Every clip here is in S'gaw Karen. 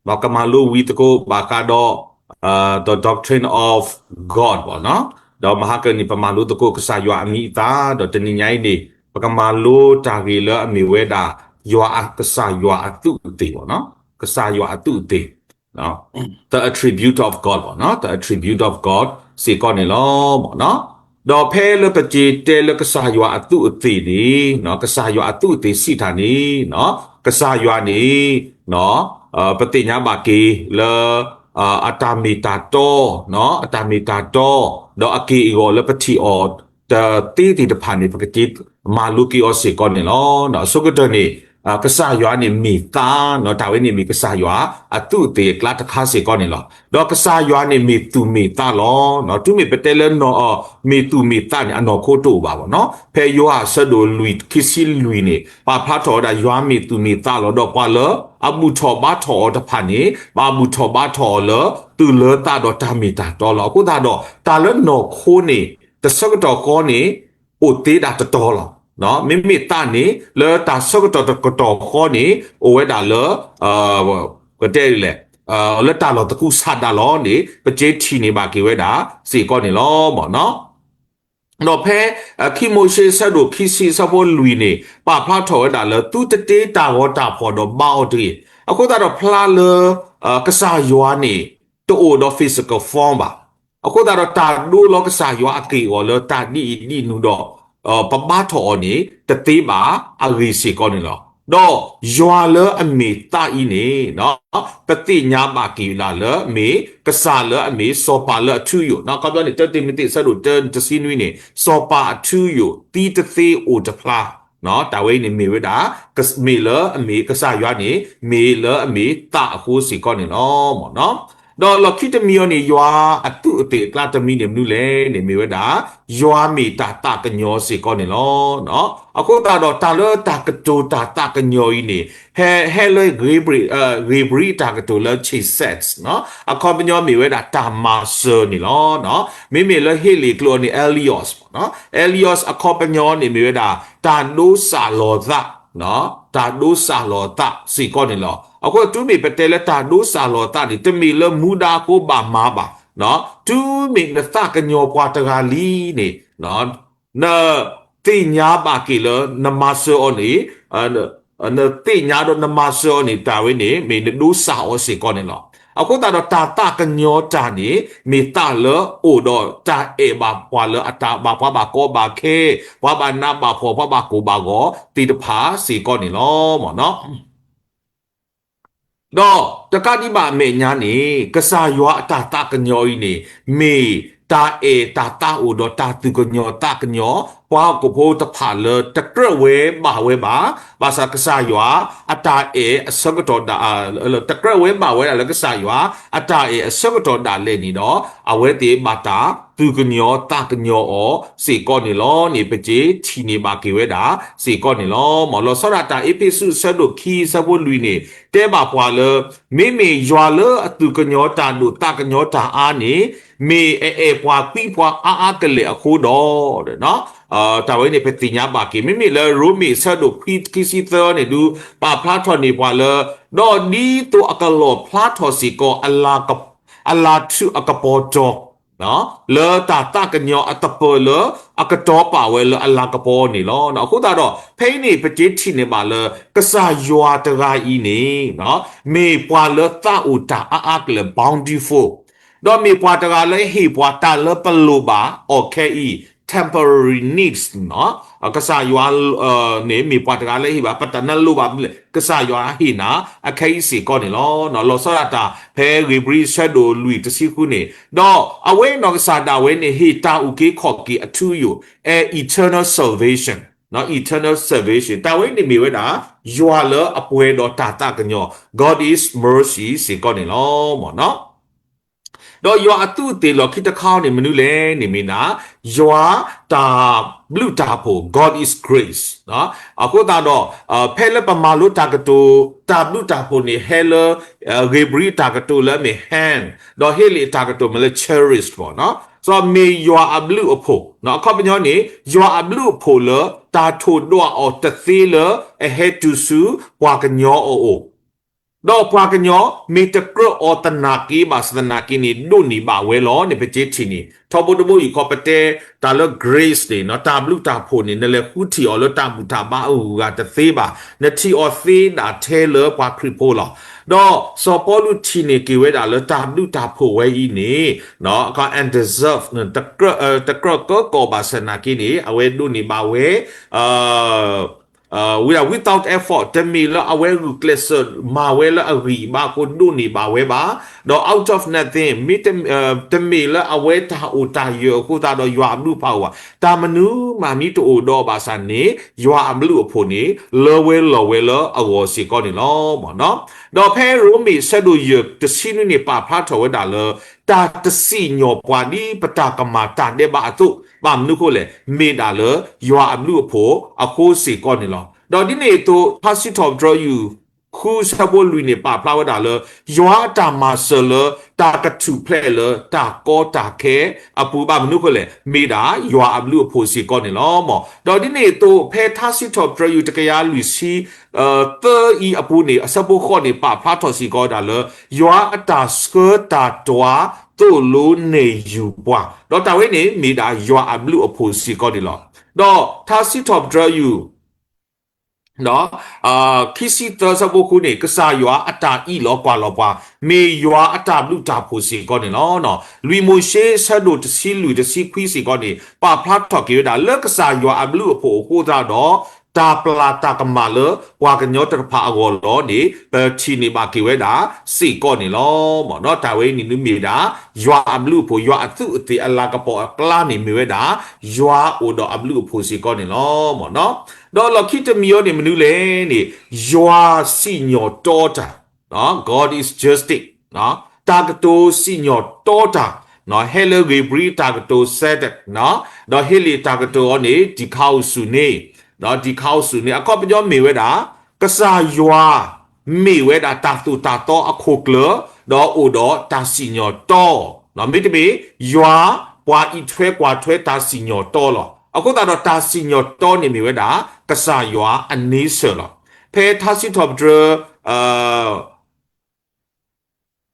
ပကမၤလိဝံသကိးဘၣ်ဃးဒီး the doctrine of God ဘၣ်နီၤ. ဒီးမဟါကန့ၣ် ပမၤလိသကိးကစၢ်ယွၤအမံၤအသၣ် ဒီးတနံၤညါအံၤန့ၣ် ပကမၤလိတၢ်ဂ့ၢ်လၢအမ့ၢ်ဝဲဒၣ် ယွၤအကစၢ်ယွၤအသူးအသ့ၣ်ဘၣ်နီၤ, ကစၢ်ယွၤအသူးအသ့ၣ် the attribute of God ဘၣ်နီၤ, the attribute of God စ့ၢ်ကီးန့ၣ်လီၤ. ဒီးဖဲလၢပက့ၤတဲလၢကစၢ်ယွၤအသူးအသ့ၣ်န့ၣ် ကစၢ်ယွၤအသူးအသ့ၣ်စံးတၢ်န့ၣ် ကစၢ်ယွၤန့ၣ် ပသ့ၣ်ညါဘၣ်က့ၤလၢ အတၢ်မ့ၢ်တၢ်တီ, အတၢ်မ့ၢ်တၢ်တီ, ဒီးအက့ၢ်အဂီၤလၢပထံၣ်အီၤတသ့သ့ၣ်တဖၣ်န့ၣ် ပကမၤလိက့ၤအီၤစ့ၢ်ကီးန့ၣ်လီၤ. အဆိကတၢၢ်န့ၣ် ကစၢ်ယွၤန့ၣ်မ့ၢ်သး, တၢ်ဝဲန့ၣ်မ့ၢ်ကစၢ်ယွၤအသူးအသ့ၣ်အကျါတခါစ့ၢ်ကီးန့ၣ်လီၤ. ဒီးကစၢ်ယွၤန့ၣ်မ့ၢ်သူၣ်မ့ၢ်သးလီၤ. တုၤမ့ၢ်ပတဲလၢနီၢ်အီၤ မ့ၢ်သူၣ်မ့ၢ်သးန့ၣ် အနီၢ်ခိတအိၣ်ဘၣ်ဘၣ်နီၤ. ဖဲယိၤဟၣ်အဆၢဒိၣ်လွံၢ် ခံဆံလွံၢ်န့ၣ် ပာ်ဖျါထီၣ်ဝဲဒၣ်ယွၤမ့ၢ်သူၣ်မ့ၢ်သးလီၤ. ဒီးပှၤလၢအဘူၣ်ထီၣ်ဘါထီၣ်အီၤတဖၣ်န့ၣ် ဘၣ်ဘူၣ်ထီၣ်ဘါထီၣ်အီၤလၢ သူၣ်လၢသးဒီးတၢ်မ့ၢ်တၢ်တီလီၤ. အဃိသတးဒီး တၢ်လၢနီၢ်ခိန့ၣ် တဆၢကတီၢ်ဃီန့ၣ် အိၣ်သ့ဒၣ်တတီၤလီၤ. မ့မ့ၢ်သးန့ၣ် လၢတၢ်ဆၢကတီၢ်တကတီၢ်ဃီန့ၣ် အိၣ်ဝဲဒၣ်လၢ ပတဲလဲၣ် လၢတၢ်လီၢ်သကုၤဆးဒးလီၤန့ၣ် ပက့ၤထံၣ်န့ၢ်ဘၣ်က့ၤဝဲဒၣ်စ့ၢ်ကီးန့ၣ်လီၤ. ဒီးဖဲ ခံမိၤၡ့အဆၢဒိၣ်ခံဆံအဆၢဖိလွံၢ်န့ၣ် ပာ်ဖျါထီၣ်ဝဲဒၣ်လၢ သုတတ့တၢ်ဂီၤတၢ်ဖီၣ်ဒီးဘါအီၤတဂ့ၤ. အဃိသတးဒီးဖျါလၢ ကစၢ်ယွၤန့ၣ် တအိၣ်ဒီး physical form ဘၣ်. အဃိသတးဒီးတၢ်ဒိလီၤကစၢ်ယွၤအက့ၢ်အဂီၤလၢတၢ်ဒ်အံၤဒ်နုၤဒီး ပဘါထီၣ်အီၤန့ၣ် တသ့ဘၣ်အဂ့ၢ်စ့ၢ်ကီးန့ၣ်လီၤ. ဒီးယွၤလၢအမ့ၢ်သးအံၤန့ၣ် ပသ့ၣ်ညါဘၣ်က့ၤဒၣ်လၢမ့ၢ်ကစၢ်လၢအမ့ၢ်စီၤပၤလၢအထူအယိာ်, ခီပညီန့ၣ် တၢတံၤမသ့းအဆၢဒိၣ်တၢတဆံနွံန့ၣ် စီၤပၤအထူအယိာ် သံတသ့အိၣ်တဖျါ တၢ်ဝဲအံၤန့ၣ်မ့ၢ်ဝဲဒၣ် မ့ၢ်လၢအမ့ၢ်ကစၢ်ယွၤန့ၣ် မ့ၢ်လၢအမ့ၢ်သးအဃိစ့ၢ်ကီးန့ၣ်လီၤ. ဒီးလီၢ်ခံတမံၤအံၤန့ၣ် ယွၤအသူးအသ့ၣ်အကျါတမံၤန့ၣ်မနုၤလဲၣ်န့ၣ် မ့ၢ်ဝဲဒၣ် ယွၤမ့ၢ်တၢ်သးကညီၤစ့ၢ်ကီးန့ၣ်လီၤ. အဃိသတးဒီးတၢ်လၢတၢ်ကတိၤတၢ်သးကညီၤအံၤန့ၣ် ဟဲဟဲလၢ ဧ့ၤဘြံၤအတၢ်ကတိၤလၢ chesed အခီပညီမ့ၢ်ဝဲဒၣ်တၢ်မၤစၢၤန့ၣ်လီၤ. မ့မ့ၢ်လၢဟ့လ့ၣ်ကျိာ်အီၤန့ၣ် အလံအီး အလံအီး အခီပညီန့ၣ်မ့ၢ်ဝဲဒၣ် တၢ်ဒိစၢ်လီၤသး, တၢ်ဒိစၢ်လီၤသးစ့ၢ်ကီးန့ၣ်လီၤ. အဃိတုၤမ့ၢ်ပတဲလၢတၢ်ဒိစၢ်လီၤသးန့ၣ် တမ့ၢ်လၢမူဒါအဃိဘၣ်မၤဘၣ်, တုၤမ့ၢ်နသးကညီၤပှၤတဂၤလံန့ၣ် နသ့ၣ်ညါဘၣ်က့ၤလၢ နမၤစၢၤအီၤန့ၣ် နသ့ၣ်ညါဒီးနမၤစၢၤအီၤန့ၣ် တၢ်ဝဲန့ၣ် မ့ၢ်နဒိစၢ်အီၤစ့ၢ်ကီးန့ၣ်လီၤ. အဃိသတးဒီးတၢ်သးကညီၤတၢ်န့ၣ် မ့ၢ်သးလၢအိၣ်ဒီးတၢ်အဲၣ်ဘၣ်ပှၤလၢအတၢ်ဘၣ်ပှၤဘၣ်ကီဘၣ်ခဲ, ပှၤဘၣ်နးဘၣ်ဖှီၣ် ပှၤဘၣ်ကိၢ်ဘၣ်ဂီၤသ့ၣ်တဖၣ်စ့ၢ်ကီးန့ၣ်လီၤ. ဒီးတကးဒံးဘၣ်အမဲာ်ညါန့ၣ် ကစၢ်ယွၤအတၢ်သးကညီၤအံၤန့ၣ် မ့ၢ်တၢ်အဲၣ်တၢ်သးအိၣ်ဒီးတၢ်သူၣ်ကညီၤသးကညီၤ ပှၤဟီၣ်ခိၣ်ဖိတဖၣ်လၢတကြၢးဝဲဘၣ်ဝဲဘၣ်, ဘၣ်ဆၣ်ကစၢ်ယွၤအတၢ်အဲၣ်အဆၢကတီၢ်ဒၣ် တကြၢးဝဲဘၣ်ဝဲဒၣ်လၢကစၢ်ယွၤအတၢ်အဲၣ်အဆၢကတီၢ်ဒၣ်လဲာ်န့ၣ်ဒီး အဝဲသ့ၣ်ဘၣ်တၢ်သူၣ်ကညီၤသးကညီၤအီၤစ့ၢ်ကီးန့ၣ်လီၤန့ၣ် ပက့ၤထံၣ်န့ၢ်ဘၣ်က့ၤဝဲဒၣ်စ့ၢ်ကီးန့ၣ်လီၤ. မ်လီၤဆီဒၣ်တၢ်အ့းဖ့းစူးအဆၢဒိၣ်ခံအဆၢဖိလွံၢ်န့ၣ် တဲဘၣ်ပှၤလၢ မ့မ့ၢ်ယွၤလၢအသူၣ်ကညီၤတၢ်ဒိၣ်သးကညီၤတၢ်အါန့ၣ် မ့ၢ်အအဲၣ်ပှၤကွံပှၤအါအါကလဲာ်အဃိဒီး တၢ်ဝဲန့ၣ် ပသ့ၣ်ညါဘၣ်က့ၤ မ့မ့ၢ်လၢရိမ့ၤအဆၢဒိၣ်ခွံခံဆံသၢန့ၣ်ဒုး ပာ်ဖျါထီၣ်န့ၢ်ပှၤလၢ ဒီးဒ်သိးအကလီၣ်ဖျါထီၣ်စ့ၢ်ကီး အလၤထူးအကပီၤတီၤ လၢတၢ်သးကညီၤအသပၢၤလၢ အကတီၤပာ်ဝဲလၢအလၤကပီၤန့ၣ်လီၤ. အဃိသတးဒီး ဖဲအံၤန့ၣ် ပက့ၤထံၣ်န့ၢ်ဘၣ်လၢ ကစၢ်ယွၤတဂၤအံၤန့ၣ် မ့ၢ်ပှၤလၢသးအိၣ်တၢ်အါအါကလဲာ် bountiful ဒီးမ့ၢ်ပှၤတဂၤလၢဟ့ၣ်ပှၤတၢ်လၢပလိၣ်ဘၣ်အီၤခဲအံၤ temporary needs ကစၢ်ယွၤန့ၣ် မ့ၢ်ပှၤတဂၤလၢဟ့ၣ်ဘၣ် ပတၢ်နလိၣ်ဘၣ် ကစၢ်ယွၤဟ့ၣ်နၤ အခဲအံၤစ့ၢ်ကီးန့ၣ်လီၤ. လီၤဆီဒၣ်တၢ် ဖဲဧ့ၤဘြံၤအဆၢဒိၣ်လွံၢ်တဆံဃုန့ၣ် ဒီးအဝဲနီၢ်ကစၢ်ဒၣ်ဝဲန့ၣ် ဟ့ၣ်တၢ်အုၣ်က့ၤခီၣ်က့ၤအထူအယိာ် an eternal salvation, eternal salvation တၢ်ဝဲန့ၣ်မ့ၢ်ဝဲဒၣ် ယွၤလၢအပှဲၤဒီးတၢ်သးကညီၤ God is mercy စ့ၢ်ကီးန့ၣ်လီၤ. ဒီးယွၤအသူးအသ့ၣ်လီၢ်ခံတခါန့ၣ် မနုၤလဲၣ်န့ၣ်မ့ၢ်ဒၣ် ယွၤတၢ်ဘျုးတၢ်ဖှိၣ် God is grace အဃိသတးဒီး ဖဲလၢပမၤလိတၢ်ကတိၤ တၢ်ဘျုးတၢ်ဖှိၣ်န့ၣ် ဟဲလၢ ဧ့ၤဘြံၤအတၢ်ကတိၤလၢအမ့ၢ် hand ဒီးဟ့လ့ၣ်အတၢ်ကတိၤမ့ၢ်လၢ charis ဘၣ် မ့ၢ်ယွၤအဘျုးအဖှိၣ် အခီပညီန့ၣ် ယွၤအဘျုးအဖှိၣ်လၢတၢ်ထိၣ်ဒွးအီၤတသ့လၢအဟဲတုၤဆူပှၤကညီအအိၣ် ဒီးပှၤကညီမ့ၢ်တကြၢးအီၤသနာ်က့ဘၣ်ဆၣ်သနာ်က့န့ၣ် ဒိးန့ၢ်ဘၣ်ဝဲလီၤန့ၣ် ပက့ထံၣ်န့ၣ် ထီဘိတဘိယူၢ်ခီပတဲ တၢ်လၢ grace န့ၣ် တၢ်ဘျုးတၢ်ဖှိၣ်န့ၣ် နလဲၤဃုထံၣ်အီၤလၢတၢ်ဘူၣ်တၢ်ဘါအဂုၤအဂၤတသ့ဘၣ်. နထံၣ်အီၤသ့ဒၣ်ထဲလၢပှၤခရံာ်ဖိလီၤ. ဒီးစီၤပီလူးထံၣ်န့ၢ်က့ၤဝဲဒၣ်လၢတၢ်ဘျုးတၢ်ဖှိၣ်ဝဲအံၤန့ၣ် undeserved တကြၢးကၢကီၢ်ဘၣ်ဆၣ်သနာ်က့န့ၣ် အဝဲဒိးန့ၢ်ဘၣ်ဝဲ ဝဲဒၣ် without effort တမ့ၢ်လၢအဝဲဂုာ်ကျဲးစၢးမၤဝဲလၢအဂံၢ်အဘါအဃိဒိးန့ၢ်ဘၣ်ဝဲဘၣ်, ဒီး out of nothing မ့တမ့ၢ်လၢအဝဲတၢ်အိၣ်တၢ်ယၢၤအဃိသတးဒီးယွၤအဘျုးအဖှိၣ်အိၣ်ဘၣ်, တၢ်မနုၤမးမ့ၢ်တအိၣ်ဒီးဘၣ်ဆၣ်န့ၣ် ယွၤအဘျုးအဖှိၣ်န့ၣ် လၢဝဲလီၤဝဲလၢအဂီၢ်စ့ၢ်ကီးန့ၣ်လီၤ. ဒီးဖဲရိမ့ၤဆၢဒိၣ်ယဲၢ်တဆံနွံန့ၣ် ပာ်ဖျါထီၣ်ဝဲဒၣ်လၢ တၢ်တစံၣ်ညီၣ်ပှၤဒ်ပတၢ်ကမၤတၢ်ဒဲးဘးအသိး, ဘၣ်မနုၤအဃိလဲၣ်, မ့ၢ်ဒၣ်လၢယွၤအဘျုးအဖှိၣ်အဃိစ့ၢ်ကီးန့ၣ်လီၤ. ဒီးဒ်န့ၣ်အသိး ထါစံးထီၣ်ပတြၢၤယူၢ် ဃုဆၢဖိလွံၢ်န့ၣ် ပာ်ဖျါဝဲဒၣ်လၢ ယွၤအတၢ်မၤစၢၤလၢတၢ်ကထူၣ်ဖျဲးလၢတၢ်ကီတၢ်ခဲအပူၤ ဘၣ်မနုၤအဃိလဲၣ်, မ့ၢ်ဒၣ်ယွၤအဘျုးအဖှိၣ်စ့ၢ်ကီးန့ၣ်လီၤ. ဒီးဒ်န့ၣ်အသိး ဖဲထါစံးထီၣ်ပတြၢၤယူၢ်တကယၤလွံၢ်ဆံ သၢအံၤအပူၤန့ၣ် အဆၢဖိဃိးန့ၣ် ပာ်ဖျါထီၣ်စ့ၢ်ကီးဝဲဒၣ်လၢ ယွၤအတၢ်ဆှၢတၢ်တွၤသိၣ်လိနဲၣ်ယုၢ်ပှၤ, ဒီးတၢ်ဝဲန့ၣ် မ့ၢ်ဒၣ်ယွၤအဘျုးအဖှိၣ်စ့ၢ်ကီးန့ၣ်လီၤ. ဒီးထါစံးထီၣ်ပတြၢၤယူၢ် ခံဆံသၢဆၢဖိဃုန့ၣ် ကစၢ်ယွၤအတၢ်အံးလီၤကွၢ်လီၤပှၤ မ့ၢ်ယွၤအတၢ်ဘျုးတၢ်ဖှိၣ်စ့ၢ်ကီးန့ၣ်လီၤ. လွံၢ်မိၤၡ့ဆၢဒိၣ်တဆံလွံၢ်တဆံခွံစ့ၢ်ကီးန့ၣ် ပာ်ဖျါထီၣ်က့ၤဝဲဒၣ် လၢကစၢ်ယွၤအဘျုးအဖှိၣ်အဃိသတးဒီး တၢ်ပျၢ်တၢ်ကမၣ်လၢပှၤကညီတဖၣ်အဂီၢ်လီၤန့ၣ် ပထံၣ်န့ၢ်ဘၣ်က့ၤဝဲဒၣ်စ့ၢ်ကီးန့ၣ်လီၤ. တၢ်ဝဲအံၤန့ၣ်ဒုးမ့ၢ်ဒၣ် ယွၤအဘျုးအဖှိၣ် ယွၤအသူးအသ့ၣ်အလၤကပီၤအကျါန့ၣ်မ့ၢ်ဝဲဒၣ် ယွၤအိၣ်ဒီးအဘျုးအဖှိၣ်စ့ၢ်ကီးန့ၣ်လီၤ. ဒီးလီၢ်ခံတမံၤအံၤန့ၣ်မနုၤလဲၣ်န့ၣ် ယွၤစံၣ်ညီၣ်တီတၢ် God is justice တၢ်ကတိၤစံၣ်ညီၣ်တီတၢ် ဟဲလၢဧ့ၤဘြံၤတၢ်ကတိၤ Sadiq ဒီးဟ့လ့ၣ်တၢ်ကတိၤအီၤန့ၣ် ဒ်ခးအိၣ်ဆူၣ်န့ၣ် ဒ်ခးအိၣ်ဆူၣ်န့ၣ် အခီပညီမ့ၢ်ဝဲဒၣ် ကစၢ်ယွၤ မ့ၢ်ဝဲဒၣ်တၢ်သိၣ်တၢ်သီအခိၣ်ကျၢၢ် ဒီးအိၣ်ဒီးတၢ်စံၣ်ညီၣ်တီ မ့တမ့ၢ် ယွၤပှၤအံးထွဲကွၢ်ထွဲတၢ်စံၣ်ညီၣ်တီလီၤ. အဃိသတးဒီးတၢ်စံၣ်ညီၣ်တီန့ၣ်မ့ၢ်ဝဲဒၣ် ကစၢ်ယွၤအန့ဆၢၣ်လီၤ. ဖဲထါစံးထီၣ်ပတြၢၤ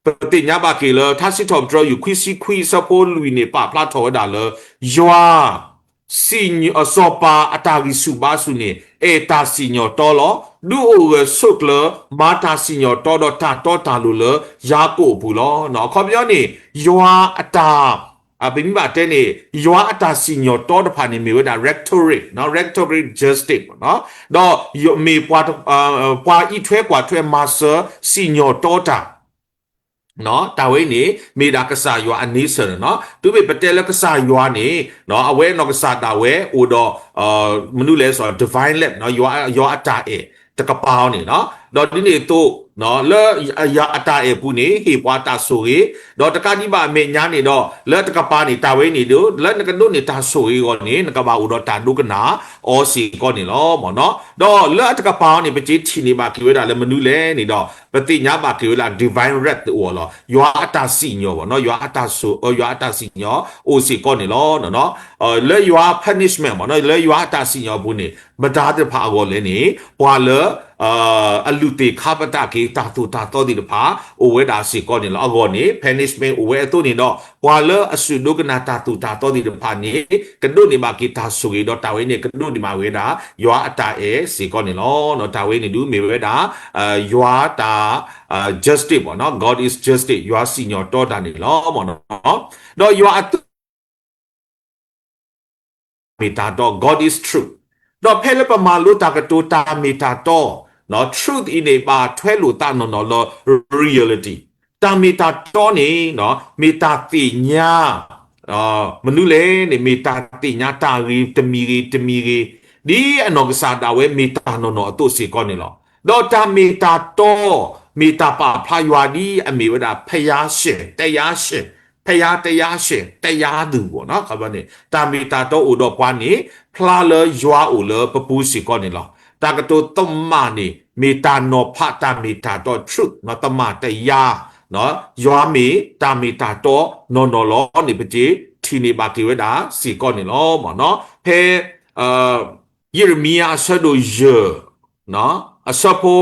ပသ့ၣ်ညါဘၣ်က့ၤလၢ ထါစံးထီၣ်ပတြၢၤယူၢ်ခွံဆံခွံအဆၢဖိလွံၢ်န့ၣ် ပာ်ဖျါထီၣ်ဝဲဒၣ်လၢ ယွၤ စံၣ်ညီၣ်စီၤပၤအတၢ်ဂံၢ်ဆူၣ်ဘါဆူၣ်န့ၣ် အဲၣ်တၢ်စံၣ်ညီၣ်တီလီၤ. ဒုးအိၣ်ဂၢၢ်ဆိးကျၢၤ မၤတၢ်စံၣ်ညီၣ်တီဒီးတၢ်တီတၢ်လိၤလၢယၤကိာ်အပူၤလီၤ. အခီပညီန့ၣ် ယွၤအတၢ် ပမ့ၢ်ဘၣ်တဲန့ၣ် ယွၤအတၢ်စံၣ်ညီၣ်တီတဖၣ်န့ၣ် မ့ၢ်ဝဲဒၣ် restorative, restorative justice ဒီးမ့ၢ် ပှၤအံးထွဲကွၢ်ထွဲမၤစၢၤစံၣ်ညီၣ်တီတၢ် တၢ်ဝဲအံၤန့ၣ် မ့ၢ်ဒၣ်ကစၢ်ယွၤအန့ဆၢၣ်န့ၣ်လီၤ. တုၤမ့ၢ်ပတဲလၢကစၢ်ယွၤန့ၣ် အဝဲအနီၢ်ကစၢ်ဒၣ်ဝဲအိၣ်ဒီး မနုၤလဲၣ် divine love ယွၤအတၢ်အဲၣ်တကပၤအီၤန့ၣ်လီၤ. ဒီးဒ်န့ၣ်အသိး လၢအတၢ်အဲၣ်ပူၤန့ၣ် ဟ့ၣ်ပှၤတၢ်ဆိၣ်ဂ့ၤ, ဒီးတကးဒံးဘၣ်အမဲာ်ညါန့ၣ်ဒီး လၢအတကပၤန့ၣ် တၢ်ဝဲအံၤန့ၣ်ဒီး လၢနကဒိးန့ၢ်တၢ်ဆိၣ်ဂ့ၤအဂီၢ်န့ၣ် နကဘၣ်အိၣ်ဒီးတၢ်ဒိကနၣ်အီၤစ့ၢ်ကီးန့ၣ်လီၤ. ဒီးလၢအတကပၤအီၤန့ၣ် ပက့ၤထံၣ်န့ၢ်ဘၣ်က့ၤဝဲဒၣ်လၢမနုၤလဲၣ်န့ၣ်ဒီး ပသ့ၣ်ညါဘၣ်က့ၤဝဲဒၣ် divine wrath တအိၣ်လီၤ. ယွၤအတၢ်စံၣ်ညီၣ်ဘၣ်, ယွၤအတၢ်စံၣ်ညီၣ်အိၣ်စ့ၢ်ကီးန့ၣ်လီၤ. လၢယွၤ punishment ဘၣ်, လၢယွၤအတၢ်စံၣ်ညီၣ်အပူၤန့ၣ် မတၤသ့ၣ်တဖၣ်အဂီၢ်လဲၣ်န့ၣ် ပှၤလၢ အလုၢ်သ့ၣ်ခါပတာ်က့ၤ တၢ်သိၣ်တၢ်သီသ့ၣ်တဖၣ် အိၣ်ဝဲဒၣ်စ့ၢ်ကီးန့ၣ်လီၤ. အဂီၢ်န့ၣ် punishment အိၣ်ဝဲအသိးန့ၣ်ဒီး ပှၤလၢအစူၢ်ဒိကနၣ်တၢ်သိၣ်တၢ်သီသ့ၣ်တဖၣ်န့ၣ် ကဒိးန့ၢ်ဘၣ်က့ၤတၢ်ဆိၣ်ဂ့ၤဒီး တၢ်ဝဲန့ၣ် ကဒိးန့ၢ်ဘၣ်ဝဲဒၣ် ယွၤအတၢ်အဲၣ်စ့ၢ်ကီးန့ၣ်လီၤ. တၢ်ဝဲန့ၣ်ဒုးမ့ၢ်ဝဲဒၣ် ယွၤတၢ် justice ဘၣ်, God is justice ယွၤစံၣ်ညီၣ်တီတၢ်န့ၣ်လီၤ. ဒီးယွၤအသူး မ့ၢ်တၢ်တီ God is truth. ဒီးဖဲလၢပမၤလိတၢ်ကတိၤတၢ်မ့ၢ်တၢ်တီ truth အံၤန့ၣ် ဘၣ်ထွဲလိာ်သးနီၢ်နီၢ်လၢ reality. တၢ်မ့ၢ်တၢ်တီန့ၣ် မ့ၢ်တၢ်သ့ၣ်ညါ မနုၤလဲၣ်န့ၣ် မ့ၢ်တၢ်သ့ၣ်ညါတၢ်ဂ့ၤတမံၤဂ့ၤတမံၤဂ့ၤ ဒ်အနီၢ်ကစၢ်ဒၣ်ဝဲမ့ၢ်တၢ်နီၢ်နီၢ်အသိးစ့ၢ်ကီးန့ၣ်လီၤ. ဒီးတၢ်မ့ၢ်တၢ်တီ မ့ၢ်တၢ်ပာ်ဖျါယွၤဒ်အမ့ၢ်ဝဲဒၣ် ဖယါရှဲၣ် တယါရှဲၣ် ဖယါတယါရှဲၣ် တယါသူၣ်ဘၣ်နီၤ. တၢ်မ့ၢ်တၢ်တီအိၣ်ဒီးပှၤန့ၣ် ဖျါလၢယွၤအိၣ်လၢပပူၤစ့ၢ်ကီးန့ၣ်လီၤ. တၢ်ကတိၤသမၢ်န့ၣ် မ့ၢ်တၢ်နီၤဖးတၢ်မ့ၢ်တၢ်တီ truth နီၤ သမၢ်တယါ ယွၤမ့ၢ်တၢ်မ့ၢ်တၢ်တီနီၢ်နီၢ်လီၤန့ၣ် ပက့ၤထံၣ်န့ၢ်ဘၣ်က့ၤဝဲဒၣ်စ့ၢ်ကီးန့ၣ်လီၤ. ဖဲ ယံးရမံယၤအဆၢဒိၣ်ယဲၢ် အဆၢဖိ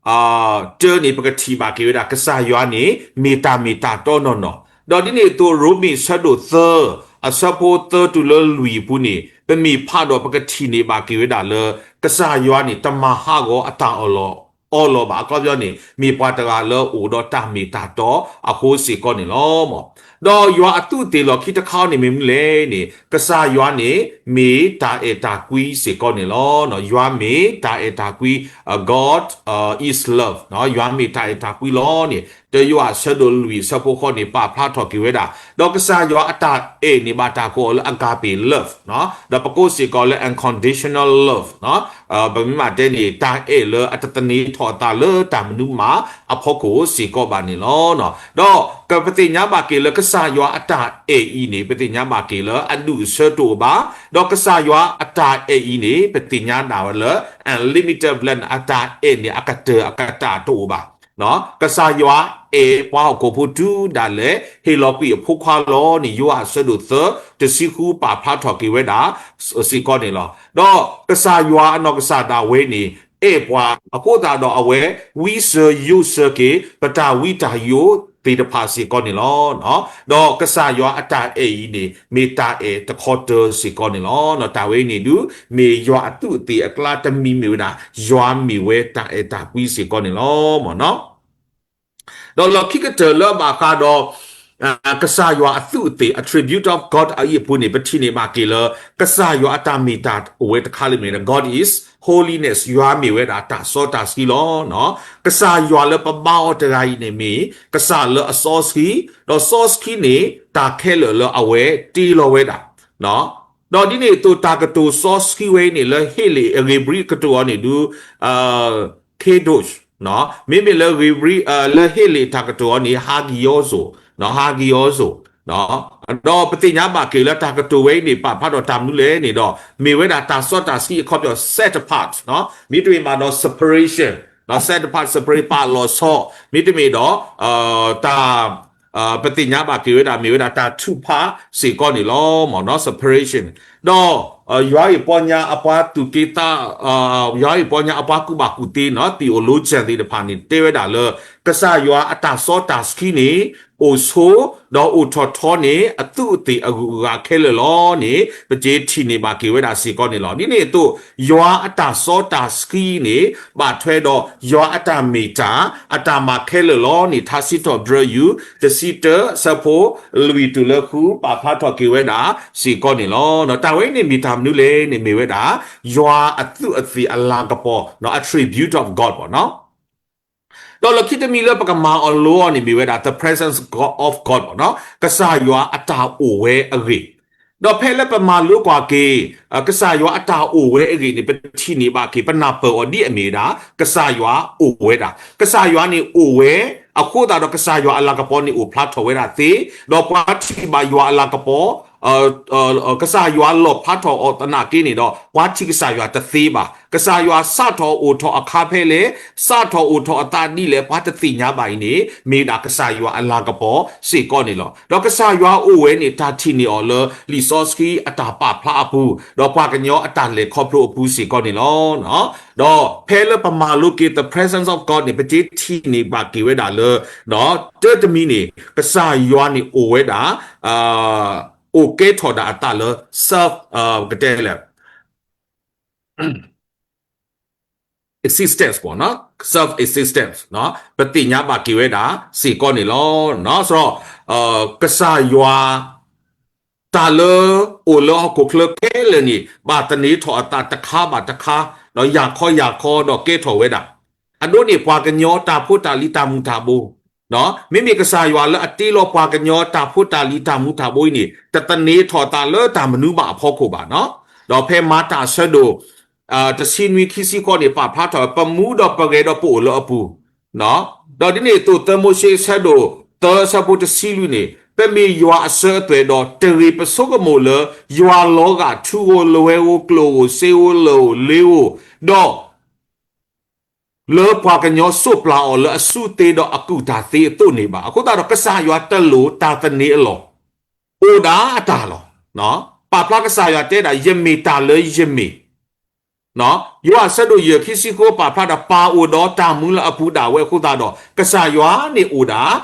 တၢန့ၣ် ပကထံၣ်ဘၣ်က့ၤဝဲဒၣ် ကစၢ်ယွၤန့ၣ် မ့ၢ်တၢ်မ့ၢ်တၢ်တီနီၢ်နီၢ်, ဒီးဒ်န့ၣ်အသိး ရိမ့ၤဆၢဒိၣ်သၢ အဆၢဖိသၢတုၤလၢလွံၢ်အပူၤန့ၣ် ပမ့ၢ်ဖးဒီးပကထံၣ်န့ၢ်ဘၣ်က့ၤဝဲဒၣ်လၢ ကစၢ်ယွၤန့ၣ် တမၤဟးဂီၤအတၢ်အီၣ်လီၤအီလီၤဘၣ်, အခီပညီန့ၣ် မ့ၢ်ပှၤတဂၤလၢအိၣ်ဒီးတၢ်မ့ၢ်တၢ်တီအဃိစ့ၢ်ကီးန့ၣ်လီၤ. ဒီးယွၤအသူးအသ့ၣ်လီၢ်ခံတခါန့ၣ်မ့ၢ်မနုၤလဲၣ်န့ၣ် ကစၢ်ယွၤန့ၣ် မ့ၢ်တၢ်အဲၣ်တၢ်ကွံစ့ၢ်ကီးန့ၣ်လီၤ. ယွၤမ့ၢ်တၢ်အဲၣ်တၢ်ကွံ, God is love, ယွၤမ့ၢ်တၢ်အဲၣ်တၢ်ကွံလီၤန့ၣ် တၢယိၤဟၣ်ဆၢဒိၣ်လွံၢ်အဆၢဖိဃိးန့ၣ် ပာ်ဖျါထီၣ်က့ၤဝဲဒၣ်, ဒီးကစၢ်ယွၤအတၢ်အဲၣ်န့ၣ် ဘၣ်တၢ်ကိးအီၤလၢ agape love, ဒီးပကိးစ့ၢ်ကီးလၢ unconditional love, ပမ့ၢ်တဲန့ၣ် တၢ်အဲၣ်လၢအတသန့ၤထီၣ်အသးလၢတၢ်မနုၤမးအဖီခိၣ်စ့ၢ်ကီးဘၣ်န့ၣ်လီၤ. ဒီးပသ့ၣ်ညါဘၣ်က့ၤလၢကစၢ်ယွၤအတၢ်အဲၣ်အံၤန့ၣ် ပသ့ၣ်ညါဘၣ်က့ၤလၢအဒူၣ်အဆၢတအိၣ်ဘၣ်, ဒီးကစၢ်ယွၤအတၢ်အဲၣ်အံၤန့ၣ် ပသ့ၣ်ညါဒၣ်ဝဲလၢ unlimited love န့ၣ် အတၢ်အဲၣ်န့ၣ် အကတၢၢ်အကတၢၢ်တအိၣ်ဘၣ်. ကစၢ်ယွၤအဲၣ်ပှၤဟီၣ်ခိၣ်ဖိတုၤဒၣ်လဲာ် ဟ့ၣ်လီၤကွံာ်အဖိခွါလီၤန့ၣ် ယိၤဟၣ်အဆၢဒိၣ်သၢ တဆံဃု ပာ်ဖျါထီၣ်က့ၤဝဲဒၣ် စ့ၢ်ကီးန့ၣ်လီၤ. ဒီးကစၢ်ယွၤအနီၢ်ကစၢ်ဒၣ်ဝဲန့ၣ် အဲၣ်ပှၤအဃိသတးဒီးအဝဲ ဝံစၢၤယိးစၢၤက့ၤ ပတၢ်ဝံတၢ်ယိးသ့ၣ်တဖၣ်စ့ၢ်ကီးန့ၣ်လီၤ. ဒီးကစၢ်ယွၤအတၢ်အဲၣ်အံၤန့ၣ် မ့ၢ်တၢ်အဲၣ်တခီတၢၢ်စ့ၢ်ကီးန့ၣ်လီၤ. တၢ်ဝဲအံၤန့ၣ်ဒုး မ့ၢ်ယွၤအသူးအသ့ၣ်အကျါတမံၤမ့ၢ်ဝဲဒၣ် ယွၤမ့ၢ်ဝဲတၢ်အဲၣ်တၢ်ကွံစ့ၢ်ကီးန့ၣ်လီၤ. ဒီးလီၢ်ခံကတၢၢ်လၢအဘၣ်ဃးဒီး ကစၢ်ယွၤအသူးအသ့ၣ် attribute of God အံၤအပူၤန့ၣ် ပထံၣ်န့ၢ်ဘၣ်က့ၤလၢ ကစၢ်ယွၤအတၢ်မ့ၢ်တၢ်အိၣ်ဝဲတခါလၢမ့ၢ် God is holiness ယွၤမ့ၢ်ဝဲဒၣ်တၢ်စီတၢ်ဆှံလီၤ. ကစၢ်ယွၤလၢပဘါအီၤတဂၤအံၤန့ၣ်မ့ၢ် ကစၢ်လၢအစီဆှံ, ဒီးစီဆှံန့ၣ် တၢ်ခဲလၢာ်လၢအဝဲတ့လီၤဝဲဒၣ် ဒီးဒ်န့ၣ်အသိးတၢ်ကတိၤစီဆှံဝဲအံၤန့ၣ် လၢဟ့လ့ၣ်အဂ့ၢ်ဘြံၤကတိၤအီၤန့ၣ်ဒုး kadosh, မ့မ့ၢ်လၢဂ့ၢ်ဘြံၤ လၢဟ့လ့ၣ်တၢ်ကတိၤအီၤန့ၣ် hagiazo, hagiazo, ဒီးပသ့ၣ်ညါဘၣ်က့ၤလၢတၢ်ကတိၤဝဲအံၤန့ၣ် ပာ်ဖျါထီၣ်တၢ်မနုၤလဲၣ်န့ၣ်ဒီး မ့ၢ်ဝဲဒၣ်တၢ်စီတၢ်ဆှံအခီပညီ set apart, မ့တမ့ၢ်ဘၣ်ဒီး separation, set apart separate ပာ်လီၤဆီ, မ့တမ့ၢ်ဒီး တၢ် ပသ့ၣ်ညါဘၣ်က့ၤဝဲဒၣ် မ့ၢ်ဝဲဒၣ်တၢ်ထုကဖၣ်စ့ၢ်ကီးန့ၣ်လီၤ. separation, ဒီး ယွၤအံၤပီညါအပှၤသူၣ်က့သး ယွၤအံၤပီညါအပှၤကူၣ်ဘၣ်ကူၣ်သ့နီၤ theologian သ့ၣ်တဖၣ်န့ၣ် တဲဝဲဒၣ်လၢ ကစၢ်ယွၤအတၢ်စီတၢ်ဆှံန့ၣ် အိၣ်ဆိ ဒီးအိၣ်ထီၣ်ထီန့ၣ် အသူးအသ့ၣ်အဂုၤအဂၤခဲလၢာ်လီၤန့ၣ် ပကထံၣ်န့ၢ်ဘၣ်က့ၤဝဲဒၣ်စ့ၢ်ကီးန့ၣ်လီၤ. ဒ်န့ၣ်အသိး ယွၤအတၢ်စီတၢ်ဆှံန့ၣ် ဘၣ်ထွဲဒီးယွၤအတၢ်မ့ၢ်တၢ် အတၢ်မၤခဲလၢာ်လီၤန့ၣ် ထါစံးထီၣ်ပတြၢၤ ယူၢ် တဆံတၢ အဆၢဖိ လွံၢ်တုၤလၢဃု ပာ်ဖျါထီၣ်က့ၤဝဲဒၣ်စ့ၢ်ကီးန့ၣ်လီၤ. တၢ်ဝဲအံၤန့ၣ်မ့ၢ်တၢ်မနုၤလဲၣ်န့ၣ် မ့ၢ်ဝဲဒၣ် ယွၤအသူးအသ့ၣ်အလၤကပီၤ attribute of God ဘၣ်နီၤ. ဒီးလီၢ်ခံတမံၤလၢပကမၤအီၤလိအီၤန့ၣ် မ့ၢ်ဝဲဒၣ် the presence of God ဘၣ်နီၤ ကစၢ်ယွၤအတၢ်အိၣ်ဝဲအဂ့ၢ်, ဒီးဖဲလၢပမၤလိကွၢ်က့ၤ ကစၢ်ယွၤအတၢ်အိၣ်ဝဲအဂ့ၢ်န့ၣ် ပထံၣ်န့ၢ်ဘၣ်က့ၤ ပနၢ်ပၢၢ်အီၤဒ်အမ့ၢ်ဝဲဒၣ် ကစၢ်ယွၤအိၣ်ဝဲဒၣ်, ကစၢ်ယွၤန့ၣ်အိၣ်ဝဲ, အဃိသတးဒီးကစၢ်ယွၤအလၤကပီၤန့ၣ် အိၣ်ဖျါထီၣ်ဝဲဒၣ်သ့, ဒီးပှၤထံၣ်ဘၣ်ယွၤအလၤကပီၤ ကစၢ်ယွၤလီၣ်ဖျါထီၣ်အီၤသနာ်က့န့ၣ်ဒီး ပှၤထံၣ်ကစၢ်ယွၤတသ့ဘၣ်. ကစၢ်ယွၤစးထီၣ်အိၣ်ထီၣ်အခါဖဲလဲၣ်, စးထီၣ်အိၣ်ထီၣ်အသးဒ်လဲၣ် ပှၤတသ့ၣ်ညါဘၣ်အံၤန့ၣ် မ့ၢ်ဒၣ်ကစၢ်ယွၤအလၤကပီၤစ့ၢ်ကီးန့ၣ်လီၤ. ဒီးကစၢ်ယွၤအိၣ်ဝဲန့ၣ် တၢ်ထံၣ်န့ၢ်အီၤလၢ လံာ်စီဆှံအတၢ်ပာ်ဖျါအပူၤ, ဒီးပှၤကညီအတၢ်လဲၤခီဖျိအပူၤစ့ၢ်ကီးန့ၣ်လီၤ. ဒီးဖဲလၢပမၤလိက့ၤ the presence of God န့ၣ် ပကထံၣ်န့ၢ်ဘၣ်က့ၤဝဲဒၣ်လၢ တၢတမံၤန့ၣ် ကစၢ်ယွၤန့ၣ်အိၣ်ဝဲဒၣ် အိၣ်ကဲထီၣ်ဒၣ်အသးလၢ self, ကတဲလဲၣ် existence ဘၣ်နီၤ, self existence ပသ့ၣ်ညါဘၣ်က့ၤဝဲဒၣ်စ့ၢ်ကီးန့ၣ်လီၤ. ဒီး ကစၢ်ယွၤ တၢ်လၢအိၣ်လၢဟီၣ်ခိၣ်ချၢခဲလၢာ်န့ၣ် ဘၣ်သန့ၤထီၣ်အသးတခါဘၣ်တခါ, ဒီးယၢ်ခီယၢ်ခီဒီးကဲထီၣ်ဝဲဒၣ်. အဒိန့ၣ် ပှၤကညီတၢ်ဖိတၢ်လံၤတၢ်မူၤတၢ်ဘိ မ့မ့ၢ်ကစၢ်ယွၤလၢအတ့လီၤပှၤကညီတၢ်ဖိတၢ်လံၤတၢ်မူၤတၢ်ဘိအံၤန့ၣ် တသန့ၤထီၣ်သးလၢတၢ်မနုၤဘၣ်အဖီခိၣ်ဘၣ်နီၤ. ဒီးဖဲမၤတၢ်အဆၢဒိၣ် တဆံနွံခံဆံဃိးန့ၣ် ပာ်ဖျါထီၣ် ပမူဒီးပဂဲၤဒီးပအိၣ်လၢအပူၤ ဒီးဒ်န့ၣ်အသိး သၢမိၤၡ့အဆၢဒိၣ်သၢအဆၢဖိတဆံလွံၢ်န့ၣ် ပမ့ၢ်ယွၤအစၢၤအသွဲၣ်ဒီး တဂ့ၤပဆိကမိၣ်လၢ ယွၤလီၤဂာ်ထူဧိၤလွဲဧိၤကျိၤဧိၤစ့ဧိၤလၢၢ်ဧိၤလ့ဧိၤ, ဒီး လၢပှၤကညီစိးပျၢ်အီၤလၢအစုသ့ဒီးအကူၣ်တၢ်သ့အသိးန့ၣ်ဘၣ်. အဃိသတးဒီးကစၢ်ယွၤတလိၣ်တၢ်သန့ၤအလီၢ်, အိၣ်ဒၣ်အတၢ်လီၤ. ပာ်ဖျါကစၢ်ယွၤတဲဒၣ် ယမ့ၢ်တၢ်လၢယမ့ၢ် ယိၤဟၣ်ဆၢဒိၣ်ယဲၢ်ခံဆံဃိးပာ်ဖျါဒီး ပၢ်အိၣ်ဒီးတၢ်မူလၢအပူၤဒၣ်ဝဲအဃိသတးဒီး ကစၢ်ယွၤန့ၣ်အိၣ်ဒၣ်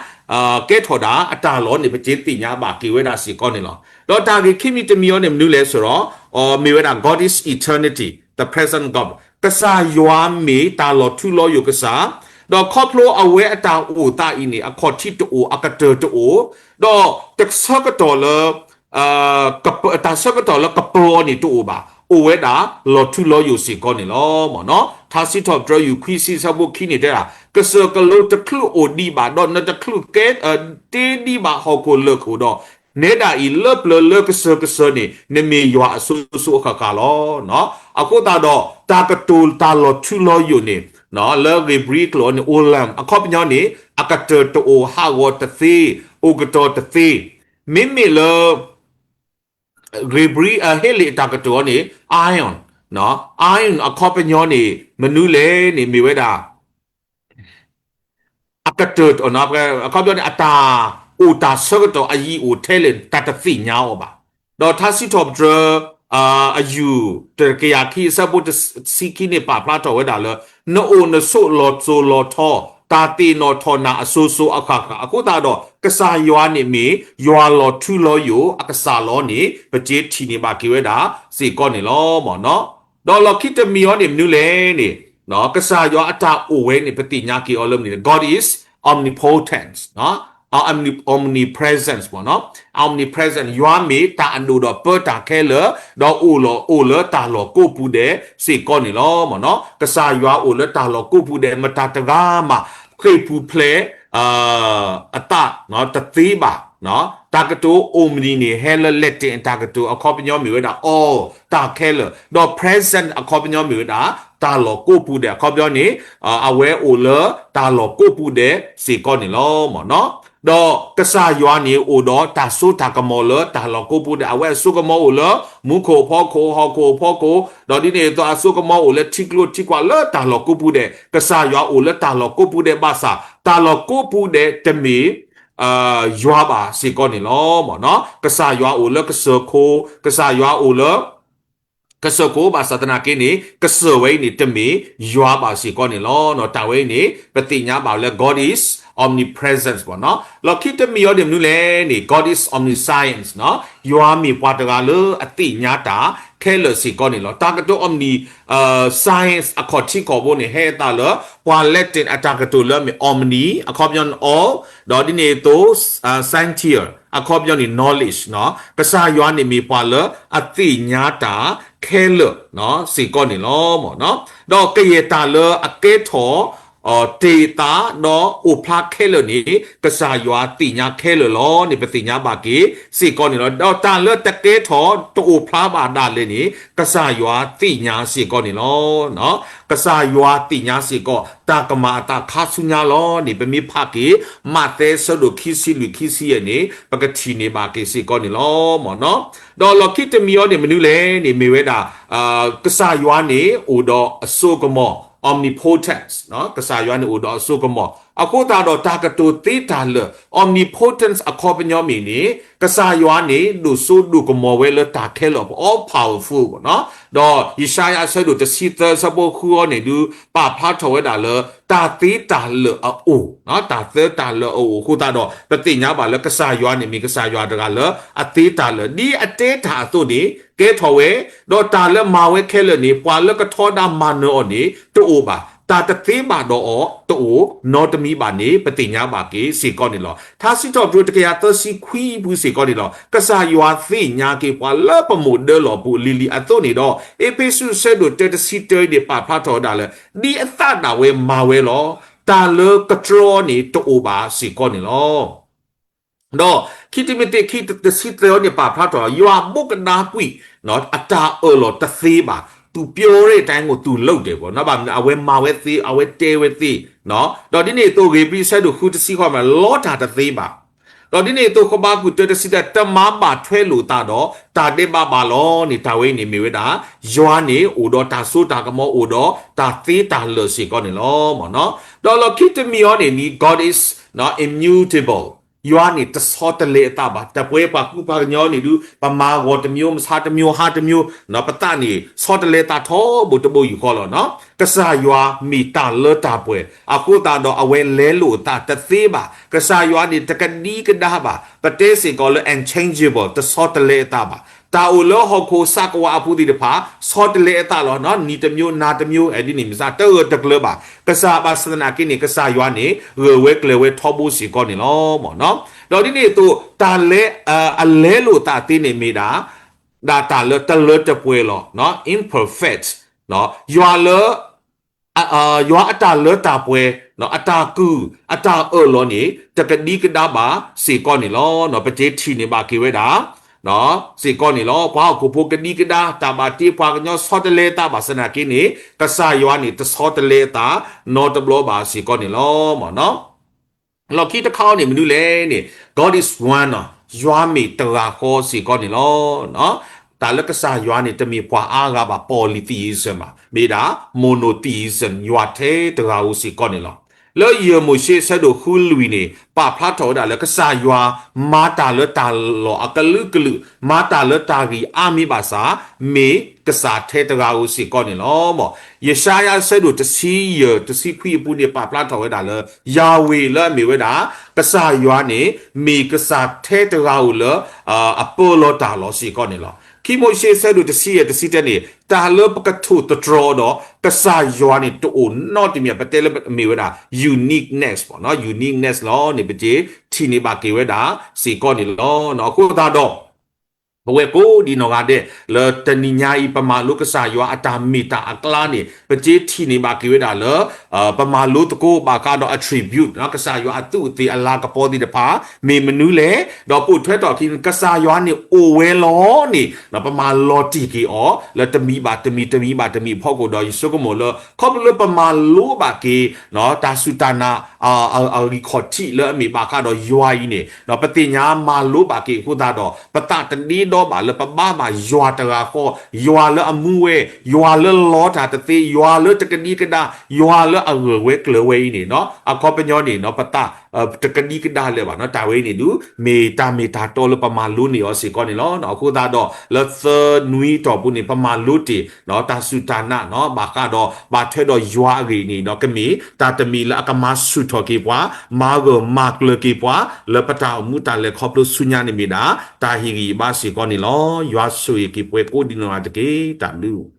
ကဲထီၣ်ဒၣ်အတၢ်လီၢ်န့ၣ် ပကသ့ၣ်ညါဘၣ်က့ၤဝဲဒၣ်စ့ၢ်ကီးန့ၣ်လီၤ. ဒီးတၢ်ဂ့ၢ်ခံမံၤတမံၤအံၤန့ၣ်မနုၤလဲၣ်စ့ၢ်ဒီး မ့ၢ်ဝဲဒၣ် God is eternity, the present God. ကစၢ်ယွၤမ့ၢ်တၢ်လီၤထူလီၤယိာ်ကစၢ်, ဒီးခီဖျိအဝဲအတၢ်အိၣ်သးအံၤန့ၣ် အခီၣ်ထံးတအိၣ် အကတၢၢ်တအိၣ်, ဒီးတဆၢကတီၢ်လၢ တၢ်ဆၢကတီၢ်လၢကပၢၤအီၤန့ၣ်တအိၣ်ဘၣ်, အိၣ်ဝဲဒၣ်လီၤထူလီၤယိာ်စ့ၢ်ကီးန့ၣ်လီၤ. ထါစံးထီၣ်ပတြၢၤ ယူၢ်ခွံဆံ ဆၢဖိခံန့ၣ်တဲဒၣ်, ကစၢၢ်ကလိတချုးအိၣ်ဒံးဘၣ်, ဒီးနတချုးကဲတ့ဒံးဘၣ်ဟီၣ်ခိၣ်လၢၢ်ခိၣ်ဒီး, နဲဒၣ်အံၤ လၢပျၢၤလၢကစၢၢ်ကစၢၢ်န့ၣ် နမ့ၢ်ယွၤအစိၤစိၤအဃၣ်ဃၣ်လီၤ. အဃိသတးဒီး တၢ်ကတိၤတၢ်လီၤထူလီၤယိာ်န့ၣ် လၢဧ့ၤဘြံၤကျိာ်န့ၣ် အိလမ်, အခီပညီန့ၣ် အကတၢၢ်တအိၣ် ဟးဂီၤတသ့, အိၣ်ကတီၤတသ့, မ့မ့ၢ်လၢ ဧ့ၤဘြံၤ ဟ့လ့ၣ်အတၢ်ကတိၤအီၤန့ၣ် ion, ion အခီပညီန့ၣ် မနုၤလဲၣ်န့ၣ် မ့ၢ်ဝဲဒၣ် အကတၢၢ် အခီပညီန့ၣ် အတၢ်အိၣ်တၢ်ဆၢကတီၢ် အယံၤအိၣ်ထဲလဲၣ် တၢ်တသ့ၣ်ညါအီၤဘၣ်. ဒီးထါစံးထီၣ်ပတြၢၤ အယူၢ် တကယၤခံ အဆၢဖိတဆံခံန့ၣ် ပာ်ဖျါထီၣ်ဝဲဒၣ်လၢ နအိၣ်နဆိးလီၤစိၤလီၤထီ, တၢ်သ့ၣ်နီၣ်ထီၣ်နၤအစိၤစိၤအဃၣ်ဃၣ် အဃိသတးဒီး ကစၢ်ယွၤန့ၣ်မ့ၢ် ယွၤလီၤထူလီၤယိာ်အကစၢ်လီၤန့ၣ် ပကထံၣ်န့ၢ်ဘၣ်က့ၤဝဲဒၣ်စ့ၢ်ကီးန့ၣ်လီၤ. ဒီးလီၢ်ခံတမံၤအံၤန့ၣ်မနုၤလဲၣ်န့ၣ် ကစၢ်ယွၤအတၢ်အိၣ်ဝဲန့ၣ် ပသ့ၣ်ညါက့ၤအီၤလၢမနုၤလဲၣ်, God is omnipotent, omnipresence မ့ၢ်နီၤ, omnipresent ယွၤမ့ၢ်တၢ်အဒိၣ်ဒီးပၢတၢ်ခဲလၢာ်, ဒီးအိၣ်လီၤ အိၣ်လၢတၢ်လီၢ်ကိးပူၤဒဲးစ့ၢ်ကီးန့ၣ်လီၤ. ကစၢ်ယွၤအိၣ်လၢတၢ်လီၢ်ကိးပူၤဒဲး မတၤတဂၤမး ဃ့ၢ်ပူၤဖျဲး အသးတသ့ဘၣ်. တၢ်ကတိၤ omni န့ၣ် ဟဲလၢ Latin တၢ်ကတိၤအခီပညီမ့ၢ်ဝဲဒၣ် all တၢ်ခဲလၢာ်, ဒီး present အခီပညီမ့ၢ်ဝဲဒၣ် တၢ်လီၢ်ကိးပူၤဒဲး, အခီပညီန့ၣ် အဝဲအိၣ်လၢတၢ်လီၢ်ကိးပူၤဒဲးစ့ၢ်ကီးန့ၣ်လီၤ. ဒီးကစၢ်ယွၤန့ၣ် အိၣ်ဒီးတၢ်စိတၢ်ကမီၤလၢတၢ်လီၢ်ကိးပူၤဒဲး, အဝဲအစိကမီၤအိၣ်လၢ မူခိၣ်အဖီခိၣ် ဟီၣ်ခိၣ်အဖီခိၣ်, ဒီးဒ်န့ၣ်အသိးအစိကမီၤအိၣ်လၢထံကျိထံကွာ်လၢတၢ်လီၢ်ကိးပူၤဒဲး, ကစၢ်ယွၤအိၣ်လၢတၢ်လီၢ်ကိးပူၤဒဲးဘၣ်ဆၣ် တၢ်လီၢ်ကိးပူၤဒဲးတမ့ၢ် ယွၤဘၣ်စ့ၢ်ကီးန့ၣ်လီၤ. ကစၢ်ယွၤအိၣ်လၢကစၢၢ်ခိ, ကစၢ်ယွၤအိၣ်လၢ ကစၢၢ်ခိဘၣ်ဆၣ်သနာ်က့န့ၣ် ကစၢၢ်ဝဲအံၤန့ၣ် တမ့ၢ်ယွၤဘၣ်စ့ၢ်ကီးန့ၣ်လီၤ. တၢ်ဝဲအံၤန့ၣ် ပသ့ၣ်ညါဘၣ်လၢ God is omnipresent မ့ၢ်နီၤ. လီၢ်ခံတမံၤအံၤန့ၣ်မနုၤလဲၣ်န့ၣ် God is omniscience နီၤ, ယွၤမ့ၢ်ပှၤတဂၤလၢအသ့ၣ်ညါတၢ်ခဲလၢာ်စ့ၢ်ကီးန့ၣ်လီၤ. တၢ်ကတိၤ omni, science အခီၣ်ထံးခီၣ်ဘိန့ၣ် ဟဲအသးလၢ ပှၤ Latin အတၢ်ကတိၤလၢအမ့ၢ် omni အခီပညီန့ၣ် all, ဒီးဒ်န့ၣ်အသိး scientia အခီပညီန့ၣ် knowledge နီၤ. ကစၢ်ယွၤန့ၣ်မ့ၢ်ပှၤလၢအသ့ၣ်ညါတၢ်ခဲလၢာ်စ့ၢ်ကီးန့ၣ်လီၤ. ဒီးကယဲၢ်တၢ်လၢအကဲထီၣ် တ့ၢ်သးဒီးအိၣ်ဖျါခဲလၢာ်န့ၣ် ကစၢ်ယွၤသ့ၣ်ညါခဲလၢာ်လီၤန့ၣ် ပသ့ၣ်ညါဘၣ်က့ၤစ့ၢ်ကီးန့ၣ်လီၤ. ဒီးတၢ်လၢတကဲထီၣ်တအိၣ်ဖျါဘၣ်ဒၣ်လဲာ်န့ၣ် ကစၢ်ယွၤသ့ၣ်ညါစ့ၢ်ကီးန့ၣ်လီၤ. ကစၢ်ယွၤသ့ၣ်ညါစ့ၢ်ကီး တၢ်ကမၤအသးခါဆူညါလီၤန့ၣ် ပမ့ၢ်ဖးက့ၤ မးသဲဆၢဒိၣ်ခံဆံလွံၢ်ခံဆံယဲၢ်န့ၣ် ပကထံၣ်န့ၢ်ဘၣ်က့ၤစ့ၢ်ကီးန့ၣ်လီၤ. ဒီးလီၢ်ခံတမံၤအံၤန့ၣ်မနုၤလဲၣ်န့ၣ် မ့ၢ်ဝဲဒၣ် ကစၢ်ယွၤန့ၣ်အိၣ်ဒီးအစိကမီၤ omnipotence ကစၢ်ယွၤန့ၣ်အိၣ်ဒီးအစိကမီၤ အဃိသတးဒီးတၢ်ကတိၤသ့တၢ်လၢာ် omnipotence အခီပညီမ့ၢ်န့ၣ် ကစၢ်ယွၤန့ၣ် ဒိၣ်စိဒိၣ်ကမီၤဝဲလၢတၢ်ခဲလၢာ် all powerful နီၤ. ဒီးယၡါယၤအဆၢဒိၣ်တဆံသၢ အဆၢဖိဃုအံၤန့ၣ်ဒုး ပာ်ဖျါထီၣ်ဝဲဒၣ်လၢ တၢ်သ့တၢ်လၢာ်အအိၣ်, တၢ်သၢတၢ်လၢာ်အအိၣ်အဃိသတးဒီး ပသ့ၣ်ညါဘၣ်လၢကစၢ်ယွၤန့ၣ်မ့ၢ်ကစၢ်ယွၤတဂၤလၢအသ့တၢ်လၢာ် ဒ်အတဲတၢ်အသိးန့ၣ် ကဲထီၣ်ဝဲ, ဒီးတၢ်လၢမၤဝဲခဲလၢာ်န့ၣ် ပှၤလၢကထီဒါမၤနၢၤအီၤန့ၣ် တအိၣ်ဘၣ်, တၢ်တသ့ဘၣ်ဒီးအီၤတအိၣ်နီတမံၤဘၣ်န့ၣ် ပသ့ၣ်ညါဘၣ်က့ၤစ့ၢ်ကီးန့ၣ်လီၤ. ထါစံးထီၣ်ပတြၢၤတကယၤသၢဆံခွံအပူၤစ့ၢ်ကီးန့ၣ်လီၤ. ကစၢ်ယွၤသ့ၣ်ညါက့ၤပှၤလၢပမိၢ်ဒၢလီၢ်ပူၤလံၤလံၤအသိးန့ၣ်ဒီး အ့းဖ့းစူးအဆၢဒိၣ်တၢတဆံတၢအံၤန့ၣ် ပာ်ဖျါထီၣ်ဝဲဒၣ်လၢ ဒ်အသးဒၣ်ဝဲမၤဝဲလီၤ. တၢ်လၢကတြီန့ၣ်တအိၣ်ဘၣ်စ့ၢ်ကီးန့ၣ်လီၤ. ဒီးခံတံၤမသ့း ခံတဆံသၢန့ၣ် ပာ်ဖျါထီၣ် ယွၤဘိးကဒါကွံာ် အတၢ်အၢၣ်လီၤတသ့ဘၣ်, သူပြောတဲ့တိုင်းကို သူလုပ်တယ်ပေါ့နော်, ဘၣ်မနုၤ အဝဲမၤဝဲသ့, အဝဲတဲဝဲသ့, ဒီးဒ်န့ၣ်အသိး ဧ့ၤဘြံၤ အဆၢဒိၣ်ဃု တဆံဃိး မၤလီၤတၢ်တသ့ဘၣ်, ဒီးဒ်န့ၣ်အသိး ဃဘးကူာ် တၢတဆံတၢ တမၤဘၣ်ထွဲလိာ်သးဒီး တၢ်ဒဲးဘးဘၣ်လီၤန့ၣ် တၢ်ဝဲအံၤန့ၣ်မ့ၢ်ဝဲဒၣ် ယွၤန့ၣ် အိၣ်ဒီးတၢ်စိတၢ်ကမီၤ အိၣ်ဒီးတၢ်သ့တၢ်လၢာ်စ့ၢ်ကီးန့ၣ်လီၤ. ဒီးလီၢ်ခံတမံၤအံၤန့ၣ် God is immutable, ယွၤန့ၣ်တဆီတလဲအသးဘၣ်. တပှဲၤပှၤကူပှၤကညီန့ၣ်ဒုး ပမၤဂီၤတမျိုး မဆါတမျိုး ဟါတမျိုး ပသးန့ၣ် ဆီတလဲအသးထီဘိတဘိယူၢ်ဃီလီၤ. ကစၢ်ယွၤမ့ၢ်တၢ်လၢတၢ်ပှဲၤ အဃိသတးဒီးအဝဲလဲလိာ်အသးတသ့ဘၣ်. ကစၢ်ယွၤန့ၣ်တကဒံကဒါဘၣ်. ပတဲစ့ၢ်ကီးလၢ unchangeable တဆီတလဲအသးဘၣ်. တၢ်အိၣ်လၢဟီၣ်ခိၣ်စးကဝးအပူၤသ့ၣ်တဖၣ် ဆီတလဲအသးလီၤ. နံၤတမျိုး နၤတမျိုး ဒ်န့ၣ်မ့ၢ်စ့ၢ် တဂၢၢ်တကျၢၤဘၣ်. ကစၢ်ဘၣ်ဆၣ်သနာ်က့န့ၣ် ကစၢ်ယွၤန့ၣ် ဂၢၢ်ဝဲကျၢၤဝဲထီဘိစ့ၢ်ကီးန့ၣ်လီၤ. ဒီးဒ်န့ၣ်အသိး တၢ်လဲ အလဲလိာ်သးသ့န့ၣ်မ့ၢ်ဒၣ် ဒၣ်တၢ်လၢတလၢတပှဲၤလီၤ. imperfect ယွၤလၢ ယွၤအတၢ်လၢတၢ်ပှဲၤ အတၢ်ကုၢ် အတၢ်အၢၣ်လီၤန့ၣ် တကဒံကဒါဘၣ်စ့ၢ်ကီးန့ၣ်လီၤ. ပက့ၤထံၣ်န့ၢ်ဘၣ်က့ၤဝဲဒၣ် စ့ၢ်ကီးန့ၣ်လီၤ. ပှၤဟီၣ်ခိၣ်ဖိကဒံကဒါ တၢ်ဘၣ်တ့ပှၤကညီဆီတလဲအသးဘၣ်ဆၣ်သနာ်က့န့ၣ် ကစၢ်ယွၤန့ၣ် တဆီတလဲအသး နီတဘျီဘၣ်စ့ၢ်ကီးန့ၣ်လီၤ. လီၢ်ခံတခါအံၤန့ၣ်မနုၤလဲၣ်န့ၣ် God is one နီၤ ယွၤမ့ၢ်တဂၤဃီစ့ၢ်ကီးန့ၣ်လီၤ. တၢ်လၢကစၢ်ယွၤန့ၣ် တမ့ၢ်ပှၤအါဂၤဘၣ် polytheism ဘၣ် မ့ၢ်ဒၣ် monotheism ယွၤထဲတဂၤဧိၤစ့ၢ်ကီးန့ၣ်လီၤ. လၢယဲၢ်မိၤၡ့ဆၢဒိၣ်ဃုလွံၢ်န့ၣ် ပာ်ဖျါထီၣ်ဝဲဒၣ်လၢကစၢ်ယွၤ မၤတၢ်လၢတၢ်လီၢ်အကလုာ်ကလုာ် မၤတၢ်လၢတၢ်ဂ့ၢ်အါမံၤဘၣ်ဆၣ် မ့ၢ်ကစၢ်ထဲတဂၤဧိၤစ့ၢ်ကီးန့ၣ်လီၤ. ယၡါယၤဆၢဒိၣ်တဆံယဲၢ် တဆံခွံအပူၤန့ၣ် ပာ်ဖျါထီၣ်ဝဲဒၣ်လၢ ယၤဝ့ၤလၢအမ့ၢ်ဝဲဒၣ် ကစၢ်ယွၤန့ၣ် မ့ၢ်ကစၢ်ထဲတဂၤဧိၤလၢ အပၢလီၤတၢ်လီၤစ့ၢ်ကီးန့ၣ်လီၤ. ခံမိၤၡ့ဆၢဒိၣ်တဆံယဲၢ်တဆံတၢန့ၣ် တၢ်လၢပကထိၣ်သတြီၤဒီး ကစၢ်ယွၤန့ၣ်တအိၣ်နီတမံၤ ပတဲလၢမ့ၢ်ဝဲဒၣ် uniqueness ပေါ့နော် uniqueness လီၤန့ၣ် ပက့ၤထံၣ်န့ၢ်ဘၣ်က့ၤဝဲဒၣ်စ့ၢ်ကီးန့ၣ်လီၤ. အဃိသတးဒီး ပဝဲကိးဒံနီၢ်ဂၤဒဲး လၢတနံၤညါအံၤ ပမၤလိကစၢ်ယွၤအတၢ်မ့ၢ်တၢ်အကျါန့ၣ် ပက့ၤထံၣ်န့ၢ်ဘၣ်က့ၤဝဲဒၣ်လၢ ပမၤလိသကိးဘၣ်ဃးဒီး attribute ကစၢ်ယွၤအသူးအသ့ၣ်အလၤကပီၤသ့ၣ်တဖၣ် မ့ၢ်မနုၤလဲၣ်, ဒီးပိာ်ထွဲထီၣ်အခံ ကစၢ်ယွၤန့ၣ်အိၣ်ဝဲလီၤန့ၣ် ပမၤလီၤတံၢ်က့ၤအီၤ လၢတမံၤဘၣ်တမံၤ တမံၤဘၣ်တမံၤအဖီခိၣ်ဒီး ယဆိကမိၣ်လၢ ခီဖျိလၢပမၤလိဘၣ်က့ၤ တၢ်စူၢ်တၢ်နာ် အဂံၢ်ခီၣ်ထံးလၢအမ့ၢ်ဘၣ်ဃးဒီးယွၤအံၤန့ၣ် ပသ့ၣ်ညါမၤလိဘၣ်က့ၤအဃိသတးဒီး ပသးတဒ့ဒီဘၣ်လၢပဘါဘၣ်ယွၤတဂၤဃီ, ယွၤလၢအမူဝဲ, ယွၤလၢလီတၢ်တသ့, ယွၤလၢတကဒံကဒါ, ယွၤလၢအဂၢၢ်ဝဲကျၢၤဝဲအံၤန့ၣ် အခီပညီန့ၣ် ပသး တကဒံကဒါလၢၤဘၣ်နီၤ တၢ်ဝဲအံၤန့ၣ်ဒုး မ့ၢ်တၢ်မ့ၢ်တၢ်တီလၢပမၤလိန့ၢ်အီၤစ့ၢ်ကီးန့ၣ်လီၤ. အဃိသတးဒီး လၢသၢနွံအတီၢ်ပူၤန့ၣ် ပမၤလိတ့ၢ် တၢ်စူၢ်တၢ်နာ် ဘၣ်ဃးဒီးဘၣ်ထွဲဒီးယွၤအဂ့ၢ်န့ၣ် ကမ့ၢ်တၢ်တမံၤလၢအကမၤဆူၣ်ထီၣ်က့ၤပှၤ, မၤဂၢၢ်မၤကျၢၤက့ၤပှၤ လၢပတၢ်အိၣ်မူတၢ်လဲၤခီဖျိဆူညါန့ၣ်မ့ၢ်ဒၣ် တၢ်ဟ့ၣ်ဂံၢ်ဟ့ၣ်ဘါစ့ၢ်ကီးန့ၣ်လီၤ. ယွၤဆိၣ်ဂ့ၤက့ၤပှၤကိးဒံနီၢ်ဂၤတက့ၢ်. တၢ်ဘျုး